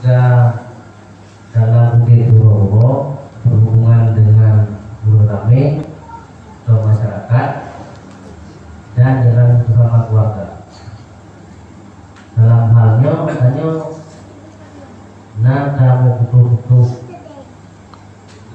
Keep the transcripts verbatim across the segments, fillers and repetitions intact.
Dalam budaya uroe-uroe, berhubungan dengan ureuëng ramé atau masyarakat, dan dengan sesama keluarga. Dalam hal nyoe, tanyoe na tamuputoh-putoh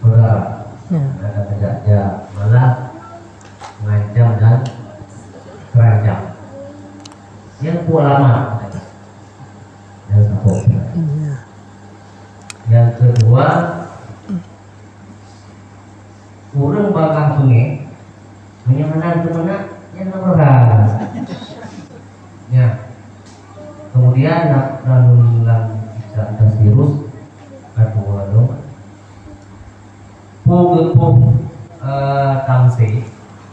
peukara, ya, na tapeujak-jak, malah mengancam dan terancam. Nyang peulama, nyang saboh. Iya. Nyang keudua, ureuëng bagaih beungéh, meunyoe hana teumeunak, nyan na peukara. Ya. Kemudian, na-, lalu lam kitab Tasbirus, ka tuwoe lom. Peue geupeubuet, eh, tamsil,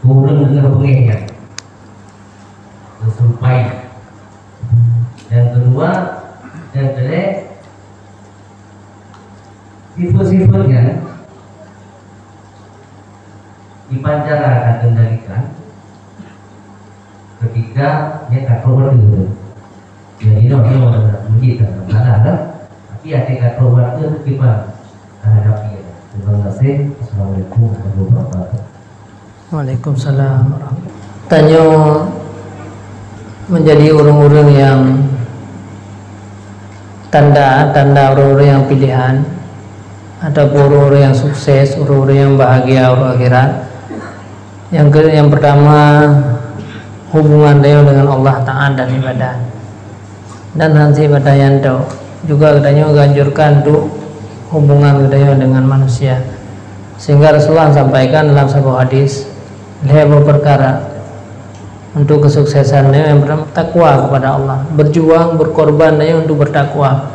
ureuëng deungoe beungéh nyan. Meuserupai. Nyang keudua, nyang keulhèe, sifeut-sifeut nyan kiban cara takendalikan ketika nyan ka trok watèe. Jadi, nyoe, nyoe, meuji kan, salah kan? Tapi até ka trok watèe kiban. Terima kasih. Assalamualaikum warahmatullahi wabarakatuh. Waalaikumsalam warahmatullahi. Tanyoe menjadi ureuëng-ureuëng yang tanda, tanda ureuëng-ureuëng yang pilihan, ataupun ureuëng-ureuëng yang sukses, ureuëng-ureuëng yang bahagia uroe akhirat. Yang ke-, yang pertama, hubungan tanyoe dengan Allah taat dan ibadah. Dan hana ibadah nyan tok. Juga geutanyoe geuanjurkan untuk hubungan geutanyoe dengan manusia. Sehingga Rasulullah sampaikan dalam saboh hadis, lhèe boh peukara untuk kesuksesan tanyoe. Yang pertama, takwa kepada Allah. Berjuang, berkorban tanyoe untuk bertakwa.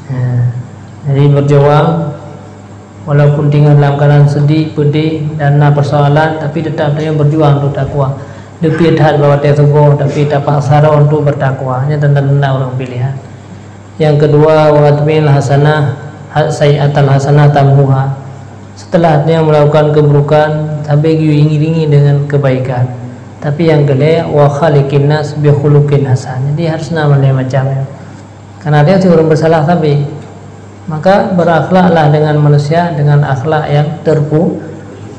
Ya. Jadi berjuang, walaupun tinggal dalam keadaan sedih, pedih, dan na persoalan, tapi tetap tanyoe berjuang untuk takwa. Leupie that bak watèe suboh, tapi tapaksa droe untuk bertakwa. Nyan tanda-tanda ureuëng pilihan. Yang kedua, wa atbi'il hasanah, ha-, sayyi'atal hasanah tamhuha. Setelah dia melakukan keburukan, tapi geuiringi dengan kebaikan. Tapi yang keulhèe, wa khaliqin nas bi khuluqin hasan. Jadi harus na lhèe macam nyan. Karena dia si ureuëng bersalah sabe. Maka berakhlaklah dengan manusia dengan akhlak yang terpu-,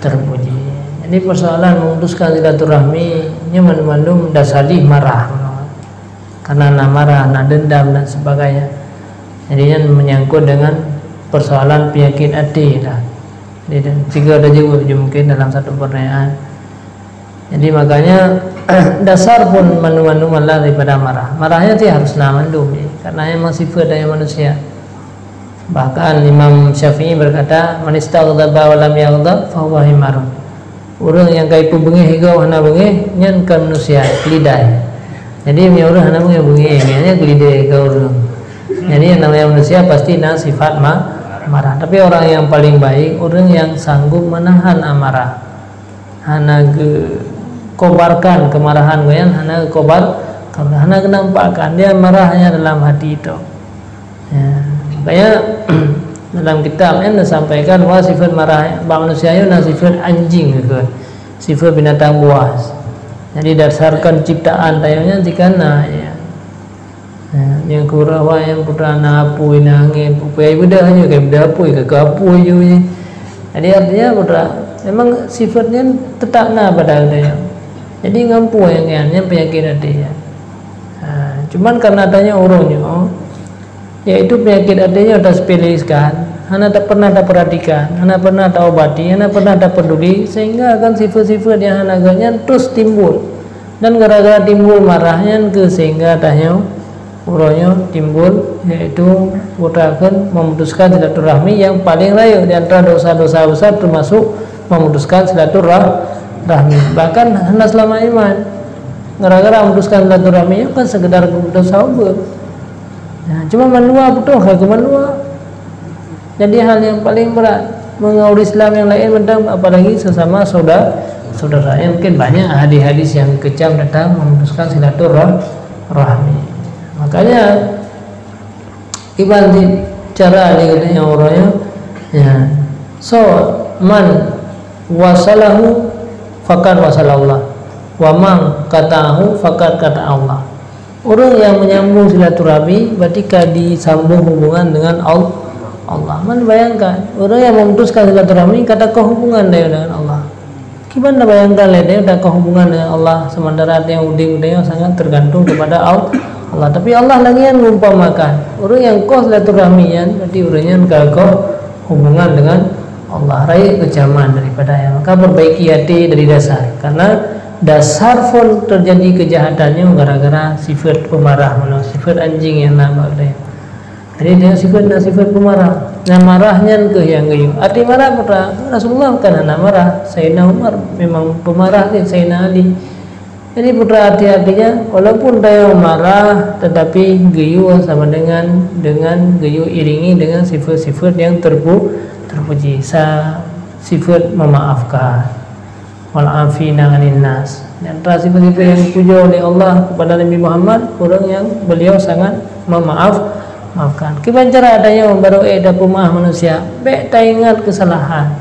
terpuji. Jadi persoalan memutuskan silaturahmi nyoe mandum dasar jih marah. Karena na marah, na dendam dan sebagainya. Jadi, nyan menyangkut dengan persoalan penyakit até lah. Jadi, dan tiga dah jaweueb je mungkin dalam satu pertanyaan. Jadi, makanya, dasar pun mandum-mandum adalah daripada marah. Marah nyan ti harus na mandum, ya. Karena memang sifat dari manusia. Bahkan Imam Syafi'i berkata, "Man istaghdaba wa lam yaghdab, fahuwa himarun." Ureuëng nyang ka jipeubeungéh igoe hana beungéh, nyan kon manusia, keulidai. Jadi, meunyoe ureuëng hana beungéh, beungéh, nyan keulidai keu ureuëng. Jadi, yang namanya manusia pasti na sifat ma-, marah. Tapi orang yang paling baik, ureuëng nyang sanggup menahan amarah. Hana geukobarkan kemarahan gobnyan, hana geukobar, hana geunampakkan. Dia marah hanya dalam hati tok. Ya, makanya dalam kitab nyan disampaikan bahwa sifat marah bak manusia nyoe na sifat anjing, gitu. Sifat binatang buas. Jadi, dasarkan ciptaan tanyoe nyan tika na, ya. Ya, nyang kureueng awak nyang putra na apui, na angén, pupui ai beudah nyoe, kai beudah apui, kai keu apui nyoe. Jadi, artinya putra, memang sifat nyan tetap na pada geutanyoe. Jadi, ngon peue nyang nyan, nyan penyakit até nyan. Ha, cuman karena tanyoe uroe nyoe, yaitu penyakit até nyoe tasepelekan, hana ta-, pernah taperhatikan, hana pernah taobati, hana pernah taperduli, sehingga akan sifat-sifat nyang hana gét nyan terus timbul. Dan gara-gara timbul marah nyan keuh sehingga tanyoe uroe nyoe timbul, yaitu putra kheun memutuskan silaturahmi yang paling rayeuk di antara dosa-dosa besar, termasuk memutuskan silaturah-, rahmi. Bahkan hana seulama iman. Gara-gara memutuskan silaturahmi nyoe kan sekedar dosa ubeut. Nah, cuma mandua beutôi, ka keu mandua. Jadi, hal yang paling berat mengauri Islam yang lain mantong, apalagi sesama sauda-, saudara. Ya, mungkin banyak hadis-hadis yang kecam tentang memutuskan silaturah-, rahmi. Makanya, iban di cara ni katanya orang, ya. So, man wasalahu faqad wasalallah. Wa man qata'ahu faqad qata'allah. Ureuëng nyang menyambung silaturahmi berarti ka disambung hubungan dengan Al-, Allah. Man bayangkan, ureuëng nyang memutuskan silaturahmi ka takoh hubungan dia dengan Allah. Kiban tabayangkan lé dia takoh hubungan dengan Allah, sementara dia udeb dia sangat tergantung kepada Al-, Allah. Tapi Allah lagi nyan mengumpamakan, ureuëng nyang koh silaturahmi nyan, berarti ureuëng nyan ka koh hubungan dengan Allah, rayeuk keucaman daripada nyan. Maka perbaiki até dari dasar. Karena dasar phon terjadi kejahatan nyoe gara-gara sifat pemarah, mana sifat anjing nyang na bak geutanyoe. Jadi, dia sifat na sifat pemarah. Nyang marah nyan keuh nyang geuyue. Arti marah peue? Rasulullah bukan hana marah. Sayyidina Umar memang pemarah keu Sayyidina Ali. Jadi, peue arti-artinya, walaupun tanyoe marah, tetapi geuyue sama dengan, dengan geuyue iringi dengan sifat-sifat yang terpu-, terpuji. Sa-, sifat memaafkan. Wal afina 'anin nas. Di antara sifat-sifat yang dipuja oleh Allah kepada Nabi Muhammad, ureuëng yang beliau sangat memaaf, maafkan. Kiban cara tanyoe barô ék tapeumeu'ah manusia, bék taingat keusalahan.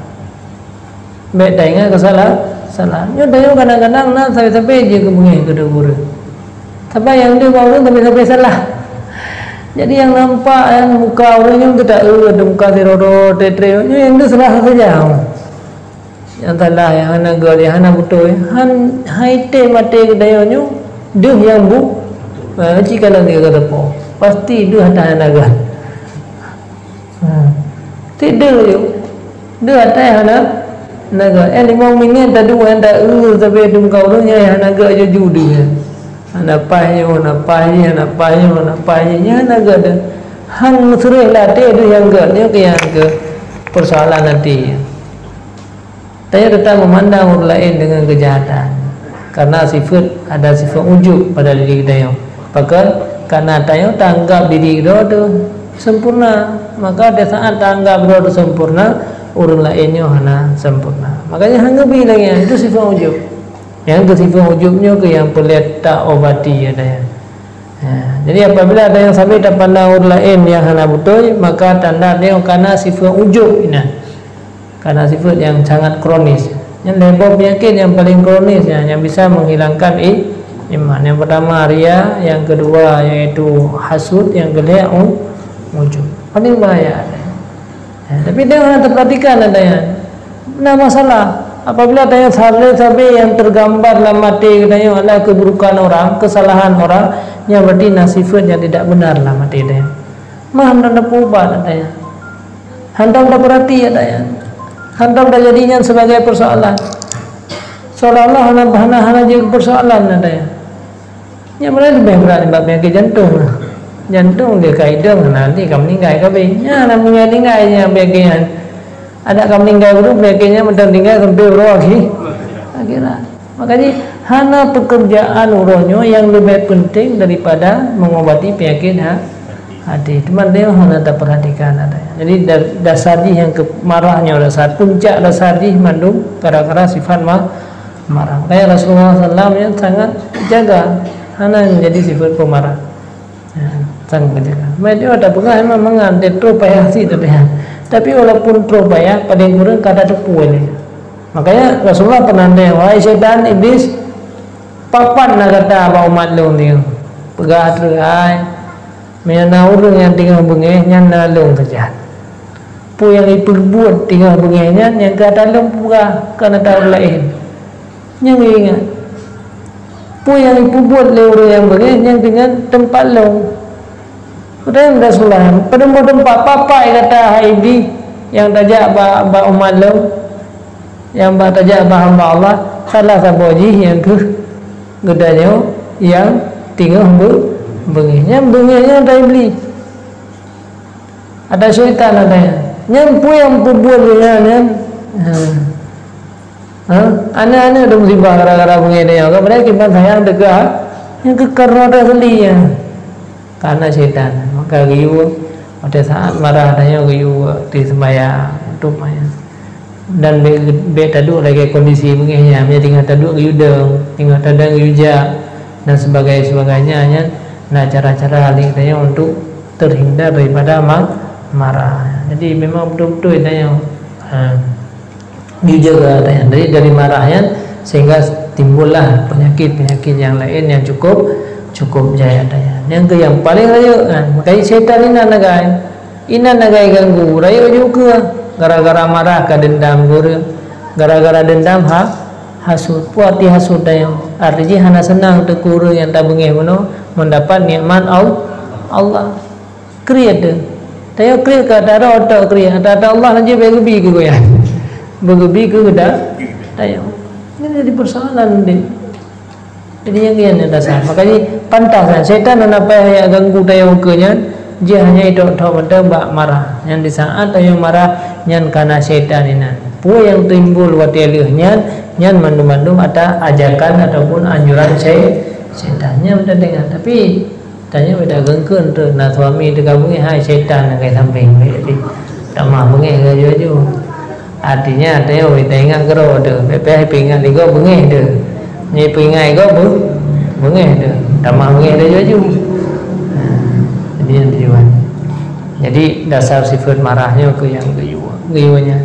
Bék taingat keusala-, kesalahan. Nyoe tanyoe kadang-kadang na sabe-sabe jeuet keu beungéh keu ureuëng. Sabab nyang deuh bak ureuëng sabe-sabe salah. Jadi nyang nampak nyan muka ureuëng nyoe geuta-eu, muka sidroe-droe, trép-trép, nyoe nyang deuh salah saja. Nyang salah, nyang hana göt, nyang hana beutôi, han, han item até geutanyoe nyoe, deuh nyang bu-, ha, cit kalon dia kata po. Pasti deuh até hana göt. Ha. Ti deuh nyoe. Deuh até hana, hana göt. Eh, limong minit taduek nyang ta-eu sabe dum ka ureuëng nyang hana göt juju deuh nyan. Hana paih nyoe, hana paih jih, hana paih nyoe, hana paih jih. Nyan hana göt deuh. Han meuseureh lam até deuh nyang göt nyoe keu nyang keu persoalan até. Tanyoe teutap meumandang ureuëng laén deungon keujahatan, karena sifat, ada sifat ujub pada diri tanyoe. Pakon? Karena tanyoe taanggap diri droe teuh sempurna, maka di saat taanggap droe teuh sempurna, ureuëng laén nyoe hana sempurna. Makanya hana bi lagée nyan, itu sifat ujub. Nyang keu sifat ujub nyoe keuh nyang peureulée taobati, ya, tanyoe. Ya, jadi apabila ada nyang sabe tapandang ureuëng laén nyang hana beutôi, maka tanda nyoe kana sifat ujub inan. Karena sifat yang sangat kronis. Nyan lhée boh penyakit yang paling kronis, ya, yang bisa menghilangkan i-, iman. Yang pertama ria, yang kedua yaitu hasud, yang kelhée u-, ujub. Paling bahaya. Ya, tapi dia hana taperhatikan ada nyan. Nah, masalah apabila tanyoe sabe-sabe yang tergambar lam até tanyoe adalah keburukan orang, kesalahan orang, nyan berarti na sifat yang tidak benar lam até tanyoe. Mah hana tapeuubat ada nyan. Hantom tapeurati ata nyan. Hantom tajadi nyan sebagai persoalan. Seolah-olah hana, hana, hana jeuet persoalan ata nyan. Nyang mana leubeh brat nibak penyakit jantung. Jantung dia ka idong, nanti ka meninggai ka beh. Nyan na meuninggai-ninggai nyan penyakit nyan. Ada ka meninggai dulu, penyakit nyan mantong tinggai sampai uroe akhi-, akhirat. Makanya hana pekerjaan uroe nyoe yang lebih penting daripada mengobati penyakit ha-, hati. Teuma dia hana taperhatikan ada. Jadi da-, dasar jih yang ke-, marah nyoe dasar, puncak dasar jih mandum gara-gara sifat ma-, marah. Makanya Rasulullah sallallahu alaihi wasallam yang sangat jaga hana menjadi sifat pemarah. Ya, sang keujeuet. Meunyoe tapeugah memang mangat, dia troh payah sit teuh. Tapi walaupun troh payah, paling kurang ka tateupeue lé. Makanya Rasulullah pernah tanyong, "Wahai syaitan, iblis, pakon na gata bak umat lôn nyoe?" Peugah treuk, "Hai, meunyoe na ureuëng nyang teungoh beungéh, nyan na lôn saja. Peue nyang jipeubuet teungoh beungéh nyan, nyang ka ata lôn peugah, kon ata ureuëng laén." Nyang ingat, peue nyang jipeubuet lé ureuëng nyang beungéh nyan deungon teumpat lôn. Kheun Rasulullah, "Padum boh teumpat, pakon gata hai iblis nyang tajak bak, bak umat lôn, nyang bak tajak bak hamba Allah, salah saboh jih nyang keuh geutanyoe nyang teungoh beu-, beungéh." Nyang beungéh nyan ata iblis. Ata syaitan ata nyan. Nyan peue nyang peubuet lé nyan, nyan? Ha. Ha? Aneuëk-aneuëk dong musibah gara-gara beungéh nyan. Ka padahai kiban sayang teuka, nyang keu karena ata seuli nyan. Karena syaitan. Maka geuyue, watée saat marah tanyoe geuyue di sembahyang, untuk maya. Dan bék, bék taduek lagée kondisi beungéh nyan, meunyoe teungoh taduek geuyue dong, teungoh tadong geuyue jak, dan sebagainya, sebagainya nyan, na cara-cara lé tanyoe untuk terhindar daripada ma-, marah. Jadi memang betul-betul tanyoe, ha, geuyue jaga tanyoe dari, dari marah nyan, sehingga timbullah penyakit-penyakit yang lain yang cukup Cukup jai ata nyan. Nyang keu nyang paleng rayeuk nyan, makajih syaitan inan nagai. Inan nagai ganggu, rayeuk ju keue. Gara-gara marah ka dendam gureueng. Gara-gara dendam ha, hasut. Peue arti hasut tanyoe? Arti jih hana seunang teuku ureueng nyang tabeungéh bunoe mendapat nikmat Al-, Allah. Kriet teuh. Tanyoe kriet ka ata-ata otak kriet, ata-ata Allah laju bèk geubi keu gobnyan. Beugeubi keu geuda-, tanyoe. Ini jadi persoalan deh. Jadi nyang nyan nyang dasar. Makajih pantas nyan, syaitan hana payah jak ganggu tanyoe keu nyan, jih hanya itok-tok mantong bak marah. Nyan di saat tanyoe marah, nyan kana syaitan inan. Peue nyang timbul watèe lheueh nyan, nyan mandum-mandum ata ajakan ataupun anjuran syai-, syaitan. Nyan mantong teuingat. Tapi tanyoe beda geungkeuen tu, na suami teuka beungéh, hai syaitan nyang kai sampéng. Tamah beungéh laju-laju. Artinya, tanyoe beda ingat keudroe tu. Bèk payah peuingat lé gob beungéh tu. Nyoe peuingat gob beu-, beungéh tu. Tamah beungéh laju-laju. Ha, jadi nyan tujuan. Jadi, dasar sifat marah nyoe keu nyang geuyue, geuyue nyan.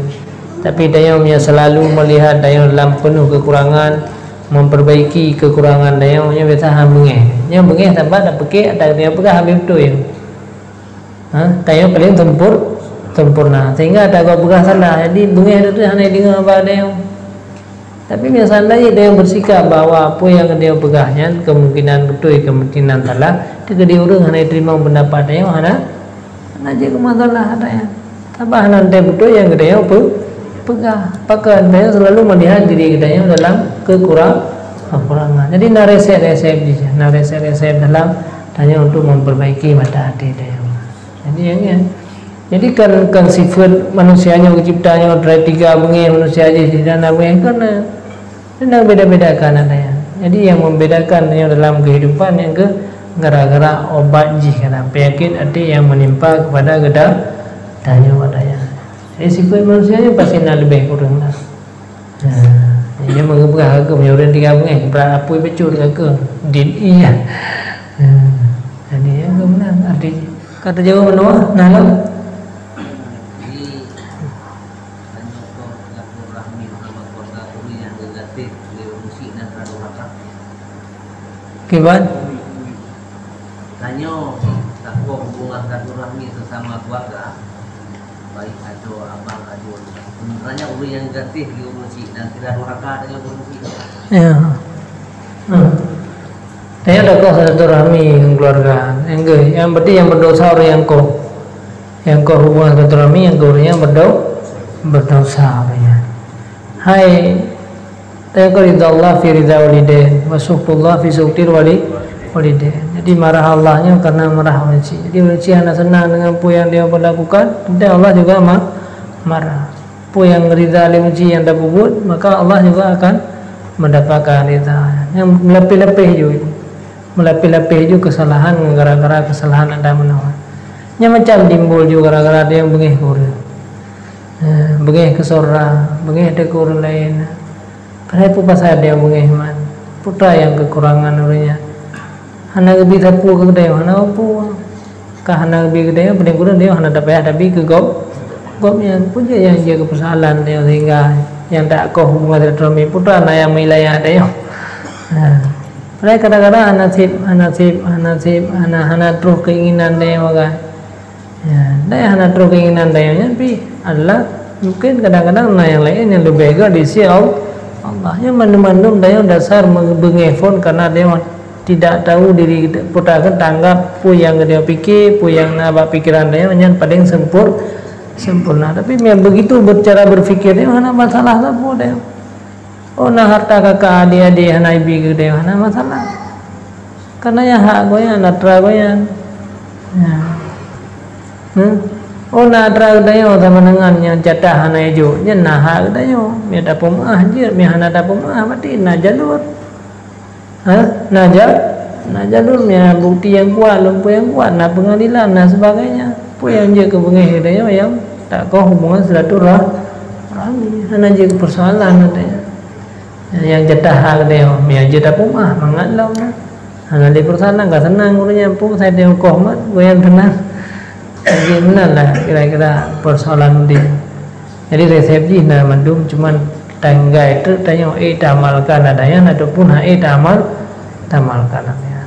Tapi tanyoe meunyoe selalu melihat tanyoe dalam penuh kekurangan, memperbaiki kekurangan tanyoe, nyoe biasa han beungéh. Nyoe beungéh sabab tapeugah ata nyang peugah han beutôi. Ha, tanyoe paleng sempur-, sempurna. Sehingga ata gob peugah salah. Jadi beungéh tu hana deungoe bak tanyoe. Tapi meunyoe seandai tanyoe bersikap bahwa peue nyang tanyoe peugah nyan kemungkinan beutôi, kemungkinan salah, teukeudi ureueng hana teurimong pendapat tanyoe, hana, hana jeuet keu masalah ata nyan. Sabab hana teuntèe beutôi nyang geutanyoe peu-, peugah. Pakon tanyoe selalu melihat diri geutanyoe dalam kekurang-, kekurangan. Jadi na resep-resep jih, na resep-resep dalam tanyoe untuk memperbaiki mata hati tanyoe. Jadi nyang nyan. Jadi kan, kan sifat manusia nyoe geucipta nyoe dari tiga beungéh, manusia jih di dalam beungéh kan, eh, dan beda-bedakan ata nyan. Jadi yang membedakan tanyoe dalam kehidupan nyang keu gara-gara obat jih kana penyakit hati yang menimpa kepada geuda-, tanyoe ata nyan. Jadi sifat manusia nyoe pasti na leubeh kureueng lah. Ha, jadi meugeupeugah keu meunyoe ureueng tiga beungéh, brat apui bacut keu, dit iya. Ha, jadi nyan keu meunan arti jih. Ka teujaweueb meunoe, nah lom. Jadi, tanyoe kok silaturahmi sama keluarga ureueng nyang geugaséh lé ureueng chik dan rakan-rakan? Kiban? Tanyoe takoh hubungan silaturahmi sesama keluarga, baik adoe, abang, adoe. Sebenarnya ureueng nyang gaséh di ureueng chik dan sira durhaka tanyoe ureueng chik. Ya. Hmm. Tanyoe takoh silaturahmi ngon keluarga. Nyang geuh, nyang berarti nyang berdosa ureueng nyang koh. Nyang koh hubungan silaturahmi nyang geuh ureueng nyang berdo-, berdosa ureueng nyan. Hai, tanyoe keu ridha Allah fi ridha walidain, wa sukhtullah fi sukhtil wali-, walidain. Jadi marah Allah nyoe karena marah ureueng chik. Jadi ureueng chik hana seunang dengan peue nyang dia lakukan, tentu Allah juga ma-, marah. Peue nyang ridha lé ureueng chik nyang tapeubuet, maka Allah juga akan mendapatkan ridha. Nyang meulapéh-lapéh ju, meulapéh-lapéh ju kesalahan gara-gara kesalahan ata meunoe. Nyang macam timbul ju gara-gara dia beungéh keu ureueng. Eh, beungéh keu saudara, beungéh teuh keu ureueng laén. Padahai peue pasai dia beungéh man? Peue nyang kekurangan ureueng nyan? Hana geubi sapeue keu geutanyoe, hana peue. Ka hana geubi keu geutanyoe, paléng kureueng tanyoe hana tapayah tabi keu gob-, gobnyan. Peue jeuet nyang jeuet keu persoalan tanyoe sehingga nyang takoh hubungan silaturahmi, peue na nyang meuilayah tanyoe. Ha. Padahai kadang-kadang hana sép, hana sép, hana sép, hana, hana troh keinginan tanyoe kan. Ya, dan hana troh keinginan tanyoe nyan pih adalah mungkin kadang-kadang na nyang laén nyang leubeh gét di sisi Al-, Allah. Nyan mandum-mandum tanyoe dasar meubeungéh phon karena tanyoe tidak tahu diri kita, peue tanggap peue nyang geutanyoe pike, peue nyang na bak pikeran tanyoe nyan paléng sempur-, sempurna. Tapi meunyo begitu ber-, cara berpikir tanyoe hana masalah sapeue tanyoe. Oh, na harta kakak adik-adik hana ibi keu geutanyoe, hana masalah. Karena nyan hak gobnyan, atra gobnyan. Ya. Hmm? Oh, na atra geutanyoe sama dengan nyang jatah hana ijok, nyan na hak geutanyoe. Meunyo tapeumeu'ah jeuet, meunyo hana tapeumeu'ah, berarti na jalur. Ha? Na ja-, na jalur, na bukti nyang kuat, lumpur nyang kuat, na pengadilan, na sebagainya. Peue nyang jeuet keu beungéh geutanyoe nyang takoh hubungan silaturah-, rahmi. Hana jeuet keu persoalan geutanyoe. Nyang jatah hak geutanyoe, meunyo jeuet tapeumeu'ah, mangat lom na. Hana lé persoalan, ka seunang ureueng nyan, peue saja koh mat, gobnyan seunang. Jadi, meunan lah kira-kira persoalan udép. Jadi, resep jih na mandum, cuman tinggai teuk tanyoe, eh, taamalkan ata nyan ataupun hana, eh, taamal-, taamalkan ata nyan.